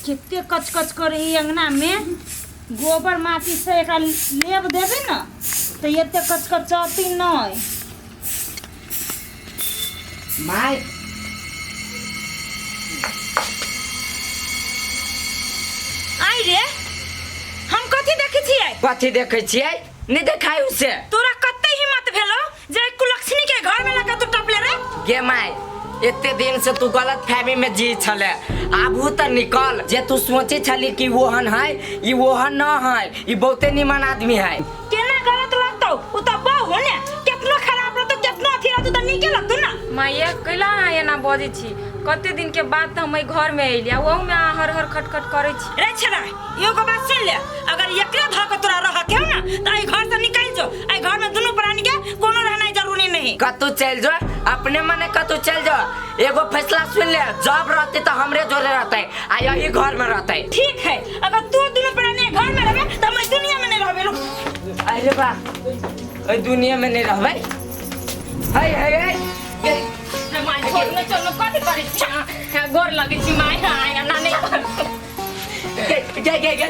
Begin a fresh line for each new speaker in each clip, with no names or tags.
कते कचकच करे ई अंगना में गोबर माटी से एकरा लेप देबै ने तऽ एते कचकचती नहि।
My
I रे, हम कथी देखै छियै?
कथी देखै छियै? नहीं देखाय उसे।
तोरा कते हिम्मत भेलो जे कुलक्षणी के घर में लगा तू टपले रे?
गे my, एते दिन से तू गलत फहमी में जी छले, आबू त निकल। जे तू सोचे छली कि वोहन है, ई वोहन न है, ई बहुते निमन आदमी है।
केना गलत लगतौ? उ त बहु ने, केतनो खराब रहतौ, केतनो अथी रहतौ त नीके लगतौ ना।
माइया, कैला अहाँ एना बजै छी? कते दिन के बाद त हम एहि घर में अइली आ ओहू में अहाँ हर हर खटखट करै छी।
रे छेड़ा, एगो बात सुन ले, अगर एकरे धऽ के तोरा रह के हो ना त एहि घर से निकल जो। एहि घर में दुनू प्राणी के कोनो रहनाइ जरूरी नहीं।
कतौ चल जो, अपने मने कतौ चल जो। एगो फैसला सुन ले, जब रहते त हमरे जोरे रहते आ यही घर में रहते।
ठीक है, अगर तू दुनू प्राणी घर में रहबे त हम एहि दुनिया में नहीं रहबे। रुक।
अरे बा, एहि दुनिया में नहीं रहबे। है है है।
माय, छोड़ न, चलो कथी करै छी अहाँ? हाँ, गोर लगै छी my, हाँ, एना नहि करू।
गे गे गे गे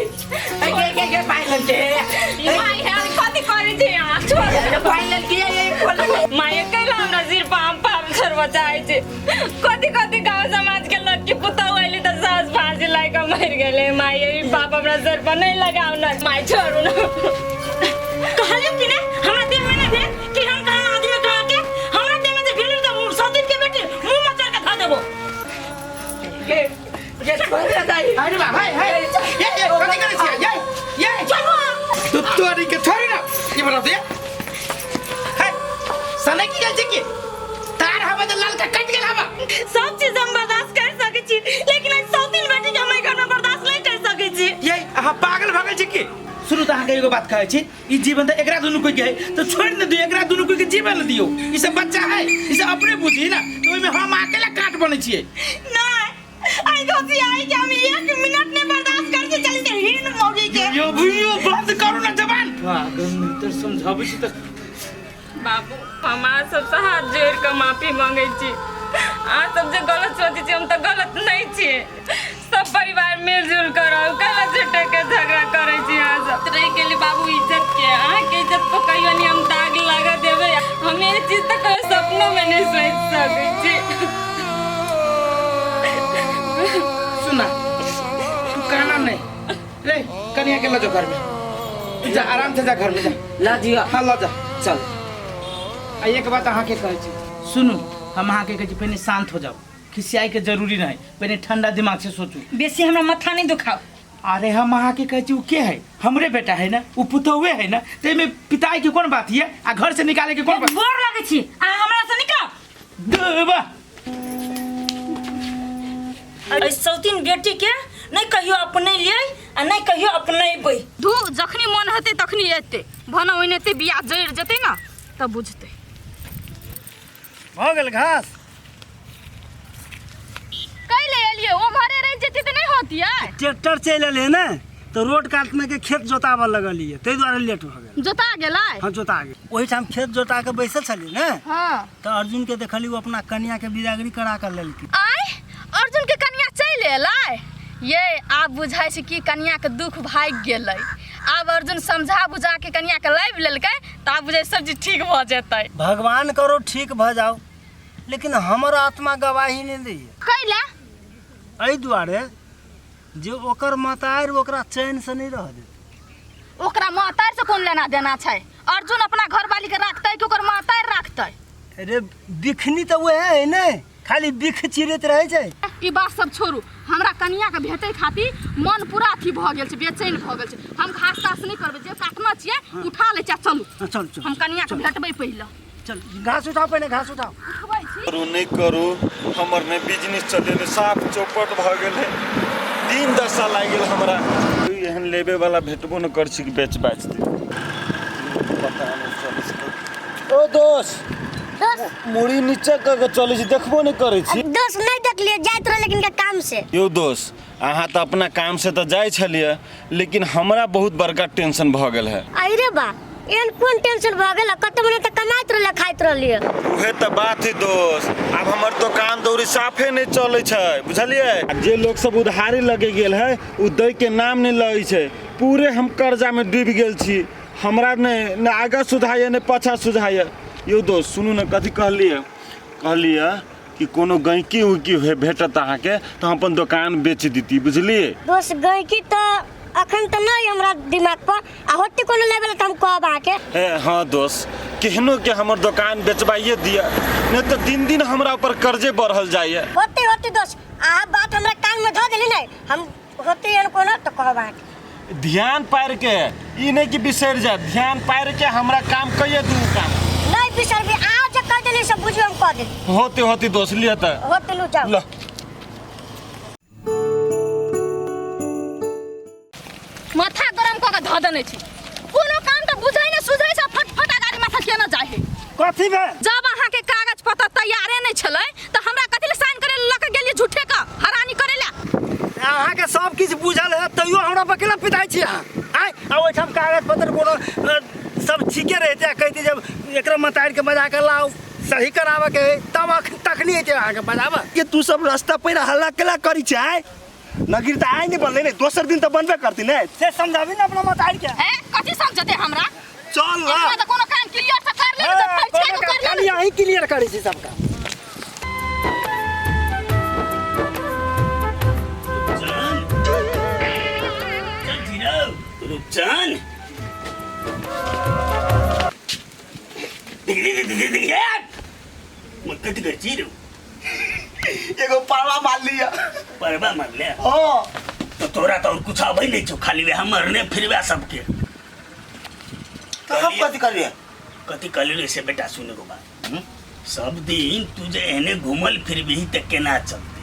गे गे फाइनल के
ई my, है कथी करै छी अहाँ? छोड़।
फाइनल के ये खोल।
My, कैला हमरा सिर पर हम पाप छोड़बऽ चाहै छी? कथी कथी गाँव समाज के लड़की पुतहु अयली तऽ सास फांसी लागि कऽ मरि गेलै। My, ई पाप हमरा सिर पर नहि लगाउ ने my, छोड़ू ने।
कहलियौ कि ने हमरा देह में नहीं भेल कि हम कहाँ आदमी कहाँ के। हमरा देह में जे भेल त सौतीन के बेटी मुंह में चढ़ के धऽ देबो।
गे गे छोड़ दे दाई।
अरे बा, हाय हाय, ये ये कथी करै छियै? ये ये
चलू।
तू तोरी के छोड़ी ना, ये बना दे। हे सने की गेल छै की तार हवा जे ललका कट गेल हवा।
सब चीज हम बर्दाश्त कर सकै छी, लेकिन एहि सौतीन बेटी के हम एहि घर में बर्दाश्त नहीं कर सकै छी।
ये अहाँ पागल भऽ गेल छी की? सुनू तऽ अहाँके एगो बात कहै छी, ई जीवन तऽ एकरा दुनू कोई के है, तो छोड़ न दियो, एकरा दुनू कोई के जीवन दियो। ई सब बच्चा है, ई सब अपने बुझी ना, तो ओइमे हम अकेला काट बनै छियै।
नहीं, आई दोषी आई के हम एक मिनट नहीं बर्दाश्त कर के चली के हीन मौगी के।
यो भुइयो बंद करू ना जबान। पागल नहीं तर समझाबै छी तऽ।
बाबू, हम अहाँ सबसँ हाथ जोड़ि कऽ माफी मांगै छी। अहाँ सब जे गलत सोचै छी, हम तऽ गलत नहि छियै। सब परिवार मिलजुल कऽ रहू, कैला झूठे के झगड़ा करै छी अहाँ सब? रहि गेली बाबू इज्जत के, अहाँके इज्जत पर कहियो नहि हम दाग लगा देबै। हम ई चीज तऽ कहियो सपनोमे नहि सोचि सकै छी।
सुना, तू काना नहीं रे, कनिया के ल जो घर में, तू जा आराम से जा घर में जा।
ल दियो।
हाँ ल जा।
चल।
आ एक बात अहाँके कहै छी, सुनू, हम अहाँके कहै छी पहिने शांत हो जाओ, खिसियाई के जरूरी नहीं, पहले ठंडा दिमाग से सोचू।
बेसी हमरा माथा नहीं दुखाओ।
अरे हम अहाँके कहै छी, उ के है? हमरे बेटा है ना, उ पुतहुए है ना, तो एहिमे पिताई के कोन बात ये आ घर से निकाले के कोन बात?
गोर लगै छी, अहाँ हमरा से निकाल
देबा।
एहि सौतीन बेटी के नहीं कहियो अपने लिए आ नहीं कहियो अपनेबै।
धू, जखनी मन हेतै तखनी एतै, भने ओहिनाते बियाह जरि जेतै ने तब बुझतै।
भऽ गेल घास।
कैले एलियै? ओम्हरे रहि जेती तऽ नहि होतियै?
ट्रैक्टर चलि एलै ने तऽ रोड कातमे के खेत जोताबऽ लगलियै, ताहि दुआरे लेट भऽ गेल।
जोता गेलै?
हाँ, जोता गेल। ओहिठाम खेत जोता कऽ बैसल छलियै ने।
हाँ।
तऽ अर्जुन के देखलियै, ओ अपना कनिया के बिदागरी करा कऽ लेलकै।
आँय, अर्जुन के कनिया चलि एलै? ये आब बुझाइ छै कि कनिया के दुख भागि गेलै। आब अर्जुन समझा बुझा के कनिया के लाबि लेलकै तऽ आब बुझाइ सब चीज ठीक भऽ जेतै।
भगवान करो ठीक भऽ जाओ, लेकिन हमर आत्मा गवाही नहि दैए।
कैला?
एहि दुआरे जे ओकर मतारि ओकरा चैनसँ नहि रहऽ देतै।
ओकरा महतारि से कोन लेना देना छै? अर्जुन अपना घरवाली के राखतै कि ओकर महतारि राखतै?
अरे बिखनी तऽ वएह है ने, खाली बिख चिरैत रहै छै।
ई बात सब छोड़ू, हमरा कनिया के भेटै खातिर मन पूरा अथी भऽ गेल छै, बेचैन भऽ गेल छै। हम घास तास नहि करबै, जे काटना छियै उठा लै छियै, चलू।
हाँ, चल चल।
हम कनिया के भेटबै पहिले।
चल, घास उठाओ पहिने, घास उठाओ।
उठबै छी।
करू नहि करू, हमर नहि बिजनेस चलै नहि, साफ चौपट भऽ गेल है, दिन दशा लागि गेल हमरा। कोइ एहन लेबे वाला भेटबो नहि कर छी कि बेच बाच दे, पता नहि चलै छै। ओ दोस्त, मुड़ी नीचा कऽ के चलै छी, देखबो नहि करै छी।
दोस्त, नहीं देखलिए, जाइत रहे लेकिन के काम से।
यौ दोस्त, अहाँ तऽ अपना काम से तऽ जाइ छलियै, लेकिन हमरा बहुत बड़का टेंशन भऽ गेल है।
अरे बा, एहन कोन टेंशन भऽ गेल? कते मने तऽ कमाइत रहले खाइत रहलियै।
उहे तऽ बात है दोस्त, आब हमर दोकान दौरी साफे नहीं चलै छै, बुझलियै? आ जे लोग सब उधारी लगे गेल है उ दै के नाम नहीं लै छै। पूरे हम कर्जा में डूबि गेल छी। हमरा नहीं ने आगा सुझाइए ने पाछा सुझाइए। यौ दोस्त सुनू ने, कथी कहलियै? कहलियै कि कोनो गैंकी उंकी भेटत अहाँके तऽ हम अपन दोकान बेच देती, बुझलियै?
दोस्त गैंकी तऽ अखन तऽ नहीं हमरा दिमाग पर, आ होते कोनो लेवल तऽ हम कहब अहाँके।
हे हाँ दोस्त, केहनो के हमर दोकान बेचबाइए दिअ, नहीं तऽ दिन दिन हमरा ऊपर कर्जे बढ़ल जाइए।
होते होते दोस्त, अहाँ बात हमरा कान में धऽ देली नहीं, हम होते एहन कोनो तऽ कहब अहाँके।
ध्यान पारि के, ई नहीं कि बिसरि जाए, ध्यान पारि के हमरा काम कहिए दू काम।
नहीं बिसरबी, अहाँ जे कह देली सब बुझियो हम कह देली।
होते होते दोस्त लिअ तऽ।
होते लू जाओ।
ल।
माथा गरम कऽ के धऽ देने छी, कोनो काम तऽ बुझै ने सुझै छै, फटफट अगाड़ी माथा केना जाइ है।
कथी भेल?
जब अहाँके कागज पत्र तैयारे नहि छलै तऽ हमरा कथी लए साइन करे लऽ के गेलियै झूठे के हरानी करे लए?
अहाँके सब किछु बुझल है तैयो हमरा पर केना पिताइ छी अहाँ? आँय, आ ओहिठाम कागज पत्र कोनो सब ठीके रहिते आ कहिते जब एकरा मतारि के बजा के लाउ सही कराबऽ के है, तब तखनी हेतै अहाँके बजाबऽ
के। तू सब रास्ता पर हल्ला केला करी छै? नगीर तऽ आइ नहि बनलै ने, दोसर दिन तऽ बनबे करती ने।
से समझाबी ने अपना मतारि के।
ए कथी समझते हमरा?
चल ना।
एकरा तऽ कोनो काम क्लियर से कर ले, जब पैसा के कर ले।
खाली अहीं क्लियर करै छी सबका।
रूपचंद, देख देख देख देख यार, मत कथी कर छी रो?
एगो परवा मार लिया।
परवा मार लिया?
हाँ।
तो तोरा तो और कुछ आबै नहीं छौ, खाली वएह मरने फिरवा सबके।
तो हम कथी करिए?
कथी कहली रे से बेटा सुन एगो बात। सब दिन तू जे एहने घूमल फिरबिही तऽ केना चलतै?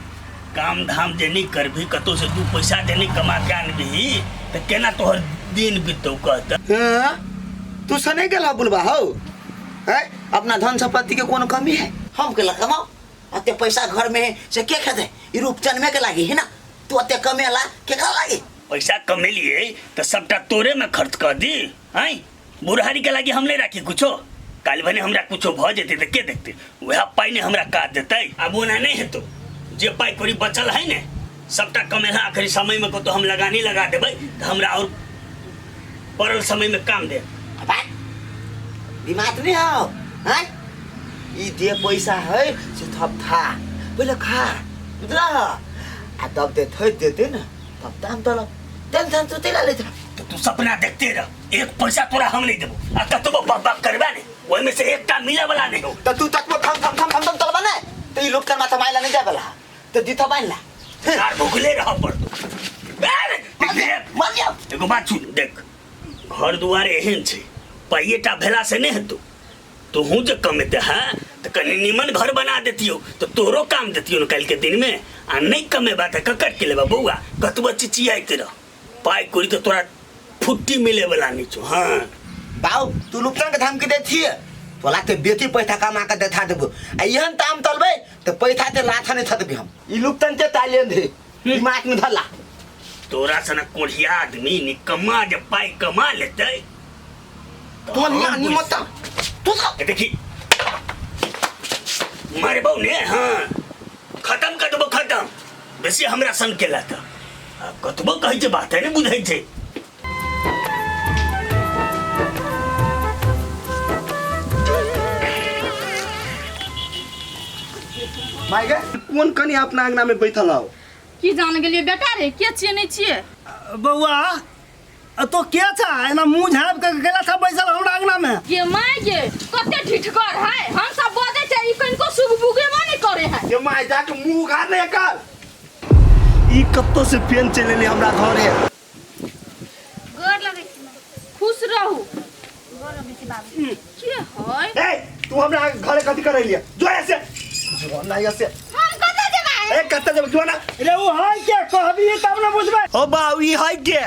काम धाम जे नहीं करबिही, कतौ से 2 पैसा जे नहीं कमा के आनबिही तऽ केना तोहर दिन बीतौ कहत?
हाँ, तू सने गेल बुलबा हौ? हैं, अपना धन संपत्ति के कोनो कमी है? हम केला कमाओ, अते पैसा घर में है से के खेते? ई रूपचन में के लागी है ना, तू अते कमेला केकरा लागी?
पैसा कमेलिए तऽ सबटा तोरे में खर्च कर दी। हैं, बुढ़ारी के लागी हम नहीं राखी कुछो, काल्हि भने हमरा कुछो भऽ जेतै तऽ के देखतै? वएह पाइ ने हमरा काज देतै। आब ओना नहीं हेतौ, जे पाइ कौड़ी बचल है ने सबटा कमेला आखिरी समय में कतौ हम लगानी लगा देबै तऽ हमरा और पड़ल समय में काम दे।
दिमाग नहीं हो? हैं, ई जे पैसा है से थप था पहिले खा, बुझला? आ तब दे थोइ देते ना तब दाम तलब टेंशन तो तेला लेता।
तो तू सपना देखते रह, एक पैसा तोरा हम नहीं देबो, आ कतबो बाप बाप करबा ने ओहि में से एकटा मिले वाला नहीं हो।
तो तू तकबो थम थम थम थम थम तलबा ने तो ई लोग कर माथा माइला नहीं जाय वाला, तो दीथा बाइन ला।
यार भुखले रह पड़तो।
मान लिया।
एगो बात सुन, देख घर दुआर एहन छै, पाइएटा भेला से नहीं हेतौ। तोहू जे कमेते हैं तो कनी निमन घर बना देतियो तो तोरो काम देतियो न काल्हि के दिन में। आ नहीं कमेबा तऽ ककर के लेबा बौआ? कतबो चिचियाइत रह, पाइ कौड़ी तऽ तोरा फुट्टी मिले वाला नहीं छौ। हाँ
बाऊ, तू लुपतन के धमकी देती है तोला के बेटी पैसा कमा के देखा देबो, आ एहन ताम तलबे तो पैसा ते लाथा नहीं थकबी हम। ई लुपतन के तालियन दे दिमाग में धला।
तोरा सनक कोढ़िया आदमी निकम्मा जे पाइ कमा लेतै
तो निया निमता तू
ए देखी मरबौ ने। हाँ खत्म कर देबो, खत्म। बेसी हमरा सन केला तऽ आ कतबो कहै छै बात ने बुझै छै।
माय गे, कोन कनी अपना अंगना में बैठल हो?
की जान गेलियै बेटा रे, के छियै नहीं छियै?
बौआ तो के छा एना मुंह झाँप के गेला था बैसल हमरा अंगना में?
ये my गे कते ढिठगर है, हम सब बजै छै ई कनिको सुगबुगेबो नहीं करे है।
ये my जाके मुंह उघार ले एकर। ई कत्तो से पेन चलि एलै हमरा घरे।
गोर लगै छी माय।
खुश रहू।
गोर लगै छी बाबू।
के है?
ए तू हमरा घरे कथी करै लिया? जो ऐसे जो ना ऐसे।
हम कतऽ जेबै?
ए कतऽ जेबै जो ना।
रे ओ है के कहबी तब ने बुझबै।
ओ बाऊ ई है के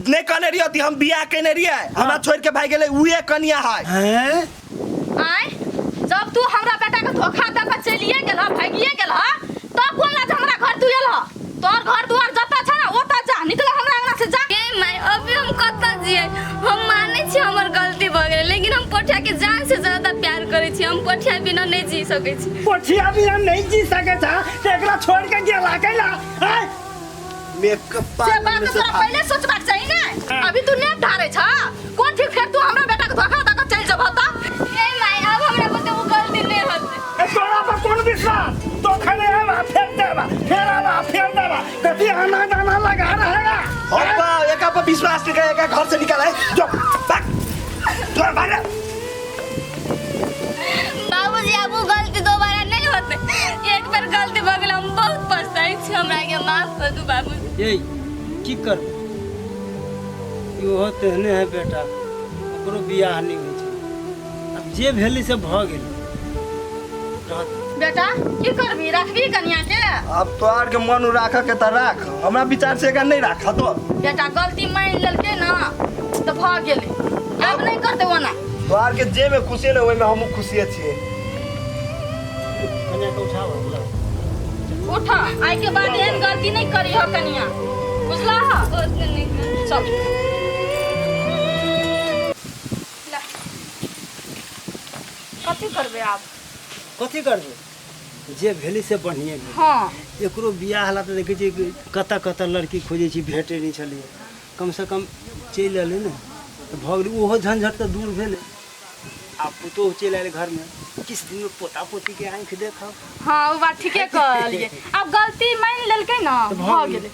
नहीं कहने रहियो कि हम बियाह केने रहियै, हमरा छोड़ के भाग गेलै उहे कनिया है।
हैं?
आय जब तू हमरा बेटा के धोखा दऽ के चलिए गेल ह, भागिए गेल ह, तब कोन लाज हमरा घर तू एल ह? तोर घर दुआर जतऽ छ ना ओतऽ जा, निकल हमरा अंगना से जा।
ए my, अभी हम कतऽ जियै? हम मानै छी हमर गलती भऽ गेलै, लेकिन हम पोठिया बिना नहि जी सकै छी।
पोठिया बिना नहीं जी सके था तो एकरा छोड़ के गेला कैला हैं?
मेकअप
से
पार्लर
बात
में
तो
से
तोरा पहले सोचबाक चाही ने। अभी तू नेप धारे छ, कोन ठीक फेर तू हमरा बेटा के धोखा दऽ के चलि जेबह तऽ?
ए माय, आब हमरा बुते ओ गलती नहि होतै।
ए, तोरा पर कौन विश्वास? तो खने आवा फेर देवा, फेर आवा फेर देवा, कथी आना जाना लगा रहेगा।
अब्बा एका पर विश्वास नहीं कर, एका घर से निकाल है
जो भाग, जो भाग।
बाबूजी आब ओ गलती दोबारा नहि होतै। एक बेर गलती भऽ गेल, हम बहुत पछताइ छी, हमरा के माफ कऽ दू बाबूजी।
ए की करबै, इहो तेहने है बेटा, ओकरो बियाह नहि होइ छै। आब जे भेलै से भऽ गेलै, रहत।
बेटा की करबी, रखबी कनिया के?
अब तोहार के मन राख के त राख, हमरा विचार से एकरा नहीं राख तो।
बेटा गलती मान लेलकै ना तऽ भऽ गेलै, आब नहि करतै ओना।
तोहार के जे में खुशी ने ओहि में हमहूँ खुशिये छियै।
कनिया के उठाओ, बुलाओ।
उठ, आइ के बाद एहन गलती नहि करी हो कनिया, बुझला? चल ला। कथी करबै आब?
कथी करबै, जे भेलै से बढ़िए भेलै।
हाँ।
एकरो बियाह ला तऽ देखै छियै कि कतऽ कतऽ लड़की खोजै छी, भेटै नहि छलैए। कमसँ कम चलि एलै ने तऽ भऽ गेलै, ओहो झंझट तऽ दूर भेलै। आब पुतोहु चलि आयल घरमे, किछु दिनमे पोता पोतीके आँखि देखब।
हाँ, ओ बात ठीके कहलियै। आब गलती मान लेलकै ना,
तऽ
भऽ गेलै।